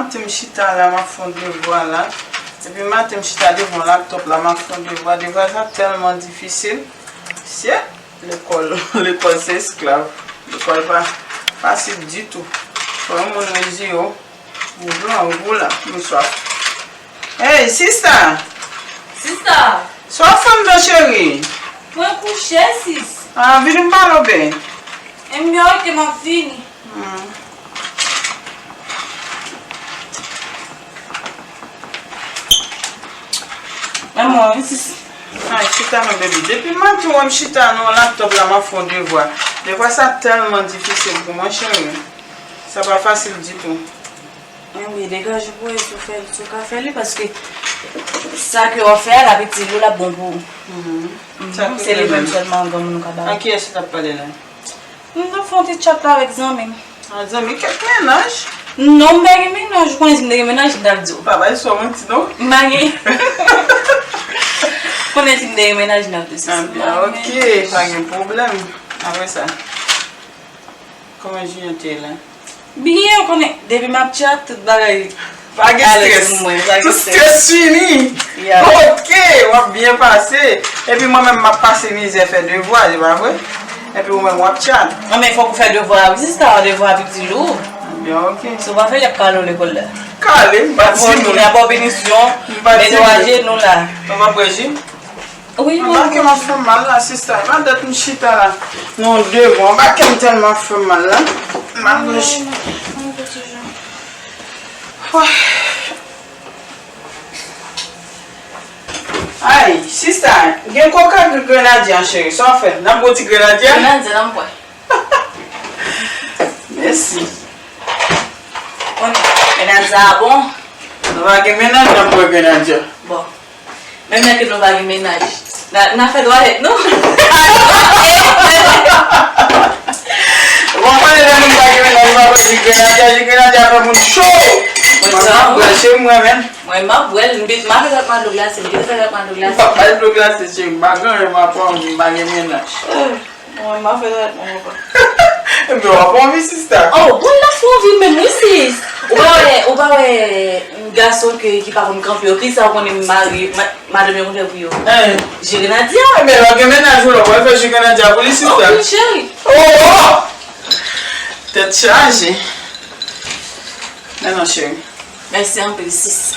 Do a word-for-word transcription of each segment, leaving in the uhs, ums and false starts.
Maten m chita la, m ap fè yon devwa la. Depi maten m chita devan laptòp la, m ap fè yon devwa. Devwa sa tèlman difisil. Sye, lekòl, lekòl se esklav. Lekòl pa fasil ditou. Fò yon moun rezi yo. Ou blan, ou boula, m swaf. Hey, sista! Sista! Sa w ap fè anndan, cheri? Mwen kouche, sis. Ah, vini m pale w byen. Ebyen, ok, m ap vini. Hmm. Manman, sis. Ay, chita non, baby. Depi maten, w wè m chita nan laptòp la, m ap fè yon devwa. Devwa sa tèlman difisil pou mwen, cheri. Sa pa fasil ditou. Anben, degaje pou wè si w fè l, si w ka fè li, paske sa ke w ap fè a, l ap itil ou, l ap bon pou ou. Mhm. Mhm, se li menm sèlman granmoun ou ka ba. A kiyès ou t ap pale la? M t ap fè yon ti chat la avèk zanmi m. A, zanmi, kèk mennaj? Non, m pa gen mennaj. Ou konnen si m te gen mennaj, m t ap di w. Pa bay sou manti, non. M pa gen. Ou konnen si m te gen mennaj, m t ap di w. Anben, ok, pa gen pwoblèm. Apre sa. Kòman jounen te ye la? Byen, ou konnen, depi m ap tchat, tout bagay alèz pou mwen, pa gen strès. Tout strès fini. Yeah. Ok, w ap byen pase. Epi mwen menm, m ap pase mizè fè devwa, se pa vre? Epi ou menm, w ap tchat. Non, men fòk ou fè devwa a wi, sista, devwa a pi ti lou. Byen, ok. Si w pa fè l, y ap kale w lekòl la. Kale, m pa di moun. Fò w tounen ap bò pinisyon, netwaje nou la. Ou pa bwè ji? Wi, wi. Anba ke m ap fè m mal la, sista. Gad dat m chita la. Non, devan. Anba ke m tèlman ap fè m mal la. M ap rich. Ay, sista, gen koka ak grenadye an, cheri. Sa w fè? N ap bwè ti grenadye a? Grenadye, n ap bwè. Mèsi. Bon, grenadye a bon. Nou pa gen mennaj, n ap bwè grenadye. Bon. Menm lè ke nou pa gen mennaj. N a, n a fè dwalèt nou. Bon, konnen lè moun pa gen mennaj, ou pa bwè ji grenadye, ji grenadye a fè moun cho. Mwen, m ap bwè l, cheri, mwen menm. Mwen, m ap bwè l, m ap fè tretman dlo glase, m ap fè tretman dlo glase. M ap bay dlo glase, cheri, m pa gen anyen, m ap anvi, m pa gen mennaj. Mwen, m ap fè tretman, papa. Ebyen, w ap anvi, sista. Oh, bon, l ap fè anvi menm, wi, sis. Ou pa wè, ou pa wè gason ke, ki pa konn kanpe yo, kisa ou konnen mari, ma-, madanm yo konn fè pou yo? Hein. Ji grenadye. Ebyen, lè w gen mennaj ou la, w pral fè ji grenadye pou li, sista. Ok, cheri. Oh, oh! Tèt chaje. Men non, cheri. Mèsi anpil, sis.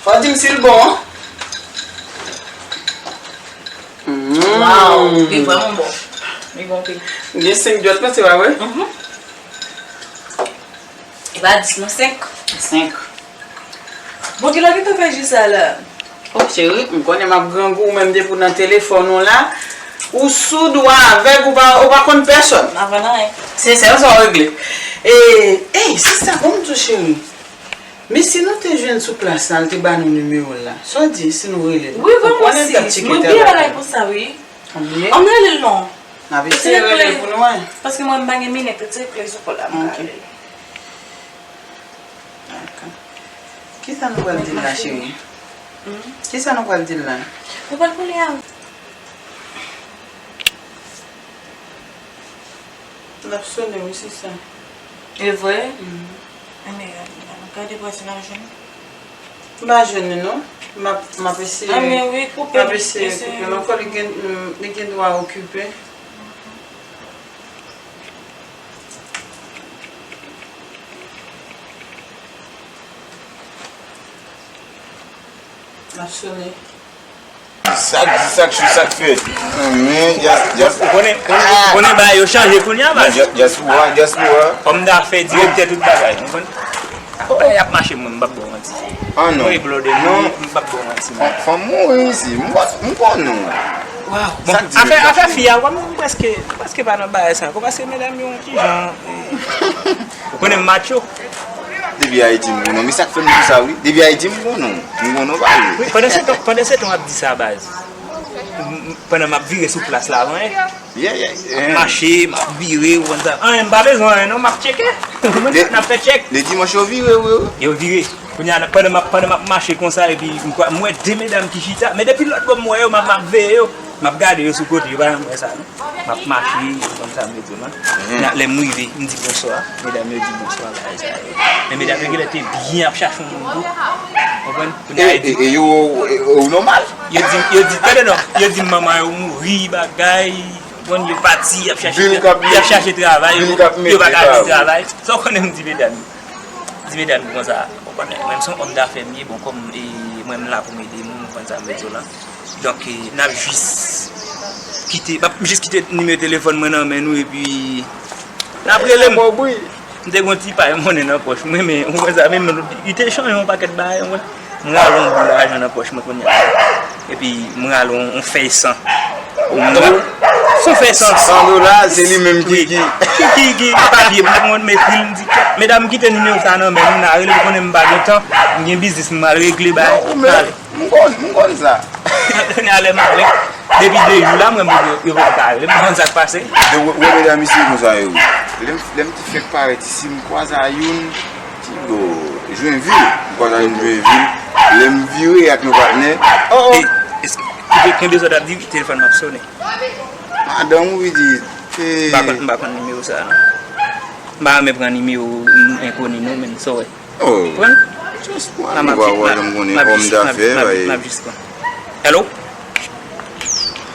Fò w di m si l bon, an. Mm. Waw, li vrèman bon. Li bon anpil. Gen senk dwèt la, se pa vre? Mhm. E pa dis non, senk. Senk. Bon, kilè w gentan fè ji sa la? Oh, cheri, m konnen m ap grangou, ou menm depi w nan telefòn ou la, ou soud, ou avèg, ou pa, ou pa konn pèsòn. M pa konn anyen. Se sèl sa w regle. E, ey, sista, bon m di w, cheri. Men si nou te jwenn sou plas la, l te ba nou nimewo l la. Sa w di si nou rele l? Wi, vrèman, sis. Mwen bliye bagay konsa, wi. Ou bliye? Ann rele l non. N ap eseye rele l pou nou, wi. Paske mwen, m pa gen minèt, retire kle sou kò l la, m ka rele l. Dakò. Kisa nou pral di l la, cheri? Hmm? Kisa nou pral di l la? Nou pral pale a. L ap sonnen wi, sista. E vre? Mhm. Anben, gade pou wè si n ap jwenn. M pa jwenn li non. M ap, m ap eseye, m ap eseye koupe l ankò, li gen, li gen dwa okipe. L ap sonnen. Sa k di, sa k cho, sa k fèt. Men, just, just. Ou konnen, konnen, konnen bagay yo chanje kounye a, baz. Just, just pou wè, just pou wè. Kòm m ta fè direktè tout bagay, ou konprann? Fò bagay ap mache, mwen, m p ap ba w manti. Ah, non. Mwen, blòdè, non, m p ap ba w manti, mwen. Fanm mouri isi, m pa, m konnen w. Waw. Bon, afè, afè fi a, kòm m prèske, m prèske pa nan bagay sa ankò, paske medam yo, yon ti jan, eh, ou konnen m macho. Depi Ayiti, m konnen w. Men sa k fè m di sa, wi. Depi Ayiti, m konnen w. M konnen w pa vre. Wi, pandan se tan, pandan se tan w ap di sa, baz. M, m, pandan m ap vire sou plas la, avan, eh. Yeah, yeah, yeah. M ap mache, m ap vire, ou konn sa. Anyen, m pa bezwen anyen, non, m ap tcheke. Ou konn sa, n ap fè tchèk. Le dimanch, yo vire, wi, wi. Yo vire. Kounye a, pandan m ap, pandan m ap mache konsa, epi m kwè, m wè de medam ki chita. Men depi lòt bò, m wè yo, m ap, m ap veye yo. M ap gade yo sou kote, yo pa janm wè sa, non. M ap mache, yo konn sa m vle di w, non. Lè m rive, m di bonswa. Medam yo di bonswa, bagay sa yo. Men medam yo genlè te byen ap chache yon moun tou. Konprann? Kounye a, yo di, e yo, e, ou nòmal? Yo di, yo di, tande non, yo di manman yo mouri, bagay. Konprann? Yo pati, y ap chache, y ap chache travay. Yo pa ka jwenn travay. Sa w konnen m di medam yo? Di medam yo konsa, ou konnen, mwen m se yon òm dafè m ye, bon, kòm, e, mwen m la pou m ede moun, ou konn sa m vle di w lan. Donk, e, n ap jis kite, m ap jis kite nimewo telefòn mwen nan men nou, epi n ap rele m. M te gen yon ti pay monnen nan pòch mwen, men ou wè sa, men li te chanje yon pakèt bagay, ou wè. M rale yon boul lajan nan pòch mwen kounye a. Epi, m rale yon, yon fèy san. Ou m... San fèy san. San dola, se li menm ki, ki, ki, ki papye, m te konn met li, m di, medam, m kite nimewo sa nan men nou, n a rele, ou konnen m pa gen tan, m gen biznis, m al regle bagay. M konn, m konn sa. Kounye a lè m ale, depi de jou la, mwen, yo, yo poko ka rele m, m konn sa k pase. Donk, wè, wè medam isi konsa yo. Lè m, lè m te fèk parèt isi, m kwaze a youn, ti bò, Jwenvil. M kwaze a youn Jwenvil. Lè m vire ak yon patnè. Oh, oh. E, èske, ou te gen de zòd ap di, telefòn m ap sonnen. Madanm ou di, e, m pa konn, m pa konn nimewo sa, non. M pa renmen pran nimewo, mm, enkoni, non, men sa w wè. Oh. Pran. Just pran. N ap, n ap, n ap jis, n ap, n ap, n ap jis pran. Hello?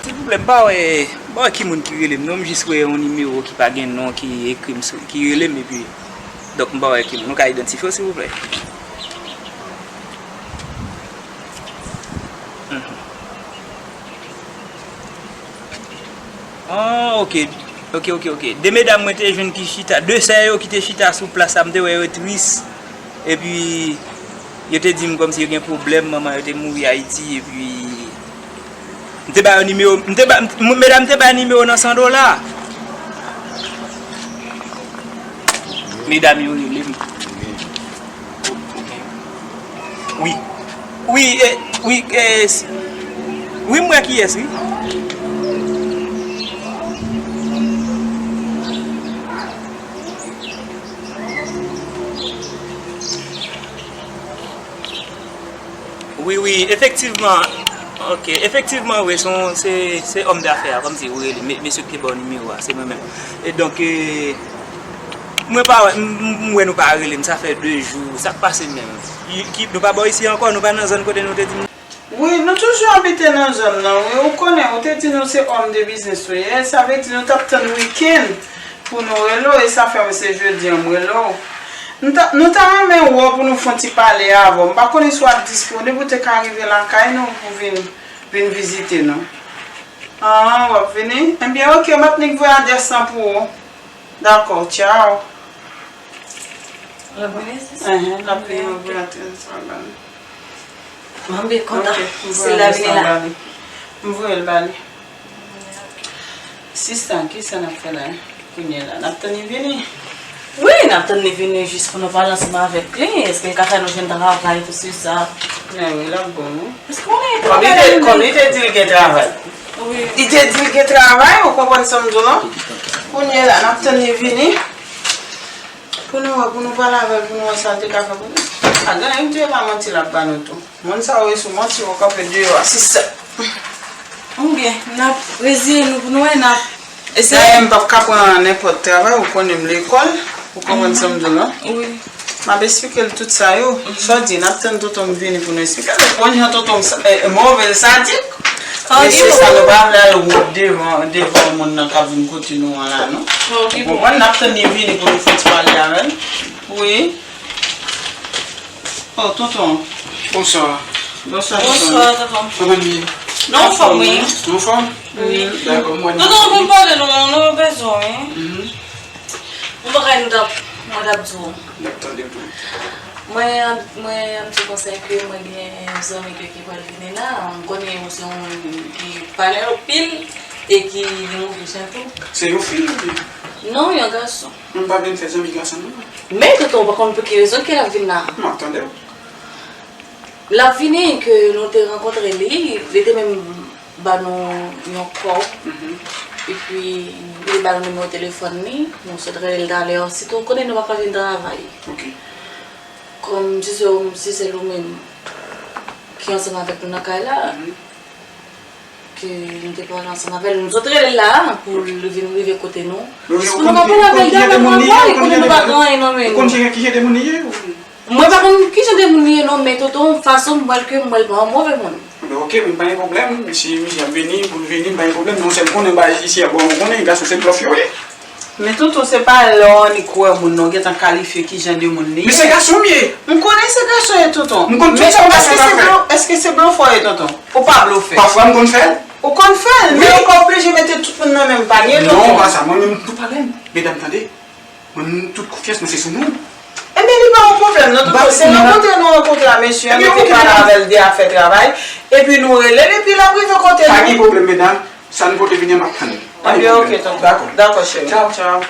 Silvouplè, m pa wè, m pa wè ki moun ki rele m, non, m jis wè yon nimewo ki pa gen non, ki ekri m sou, ki rele m, epi, donk, m pa wè ki moun. Nou ka idantifye w, silvouplè? Mhm. Ah, ok. Ok, ok, ok. De medam mwen te jwenn ki chita, de sè yo ki te chita sou plas la, m te wè yo tris. Epi, yo te di m kòmsi yo gen pwoblèm, manman yo te mouri Ayiti, epi m te ba yo nimewo, m te ba, m, medam te bay nimewo nan san dola. Medam yo rele m. Wi. Wi, e, wi, e, s-, wi, m wè kiyès, wi. Wi, wi, efektivman. Ok, efektivman, wi, se yon, se, se òm dafè a, kòmsi ou rele, me-, mesye ki te ba w nimewo a, se mwen menm. E donk, e, mwen pa wè, m, m, m wè nou pa rele m, sa fè de jou, sa k pase menm? Y-, ki, nou pa bò isi ankò, nou pa nan zòn kote nou te di m? Wi, nou toujou abite nan zòn nan, wi, ou konnen, ou te di nou se òm de biznis ou ye, sa vle di nou t ap tann wikenn pou nou rele w, e sa fè m se jodi a m rele w. M ta, nou ta renmen wè w pou nou fè yon ti pale avè w. M pa konnen si w ap disponib, ou te ka rive lakay nou pou vin, vin vizite nou. An, w ap vini? Ebyen, ok, m ap nik voye adrès lan pou ou. Dakò, tchaw. L ap vini, sis? Enhen, l ap vini, mwen voye adrès lan ba li. Mwen byen kontan. Ok, m voye adrès lan ba li. M voye l ba li. Sista, kisa n ap fè la, kounye a la? N ap tann li vini? Wi, n ap tann li vini jis pou nou pale ansanm avèk li. Èske l ka fè nou jwenn travay, tout se sa? Men wi, l ap bon, wi. Paske konnen li travay la. Kòm li te, kòm li te di l gen travay. Wi. Li te di l gen travay, ou konprann sa m di w lan? Kounye a la, n ap tann li vini. Pou nou wè, pou nou pale avè l, pou nou wè sa l te ka fè pou nou. Pa gen anyen, m te pa manti l ap ba nou tou. Moun sa yo sou manti yo kanpe deyò a, sista. Oubyen, n ap reziye nou pou nou wè, n ap eseye. Dayè, m p ap ka pran nenpòt travay, ou konnen m lekòl, ou konprann sa m di w lan? Wi. M ap esplike l tout sa yo. Sa w di, n ap tann tonton m vini pou nou esplike l. Ou konn jan tonton m sa, eh, move, l sadik. Mesye sa, nou pa vle al wont devan, devan moun nan k ap vin kote nou an la, non. Ou konprann? N ap tann li vini pou nou fè ti pale avè l. Wi. Oh, tonton. Bonswa. Bonswa, tonton. Bonswa, tonton. Kòman n ye? Nou anfòm, wi. Nou anfòm? Wi. Dakò, mwen. Tonton, pou m pale nou, nou bezwen, wi. Mhm. Ou pa ka, nou t ap, mwen t ap di w. N ap tande w tou. Mwen, mwen, yon ti konsèy ke mwen gen yon zanmi ke ki pral vini la, m konnen ou se yon moun ki pale anpil e ki gen move jan tou. Se yon fi oubyen? Non, yon gason. M pa vin fè zanmi gason non. Men tonton, ou pa konn pou ki rezon ke l ap vin la. M ap tande w. L ap vini, ke nou te rankontre li, li te menm ba nou yon kòb. Mhm. Epi, li te ba nou nimewo telefòn li, nou sot rele l talè, sitou konnen nou pa ka jwenn travay. Ok. Kòm si se, si se ou menm ki ansanm avèk nou nan kay la, mhm, Ke nou te pale ansanm avè l, nou sot rele l la pou l vin rive kote nou. Jis pou nou ka pale avè l, dapre mwen, li konnen nou pa gen anyen nan men nou. Ou konn ki jan de moun li ye? Mwen pa konn ki jan de moun li ye non, men tonton, fason m wè l ke m wè l pa yon move moun. Oke, men pa gen pwoblèm, si misye ap vini, pou l vini, pa gen pwoblèm, men yon sèl konnen bagay isi a, bon, ou konnen gason se blòf yo ye. Men tonton, se pa lè w annik wè moun nan, w gentan kalifye ki jan de moun li ye. Men se gason m ye. M konnen se gason ye tonton. M konn tout sa w ap fè. Men èske se blo-, èske se blofè w ye tonton? Ou pa blofè? Pafwa m konn fè l. Ou konn fè l, men ou pa oblije mete tout moun nan menm panye tonton. Non, pa sa, mwen menm tou pale m. Medam, tande. Mwen menm tout konfyans mwen se sou nou. Ebyen li pa yon pwoblèm non tonton. Se rankontre nou rankontre a mesye an, nou te pale avè l de afè travay, epi nou rele l, epi l ap rive kote nou. Pa gen pwoblèm medam, sa nou pote vini an m ap tann. Ebyen oke tonton. Dakò. Dakò cheri. Tchaw. Tchaw.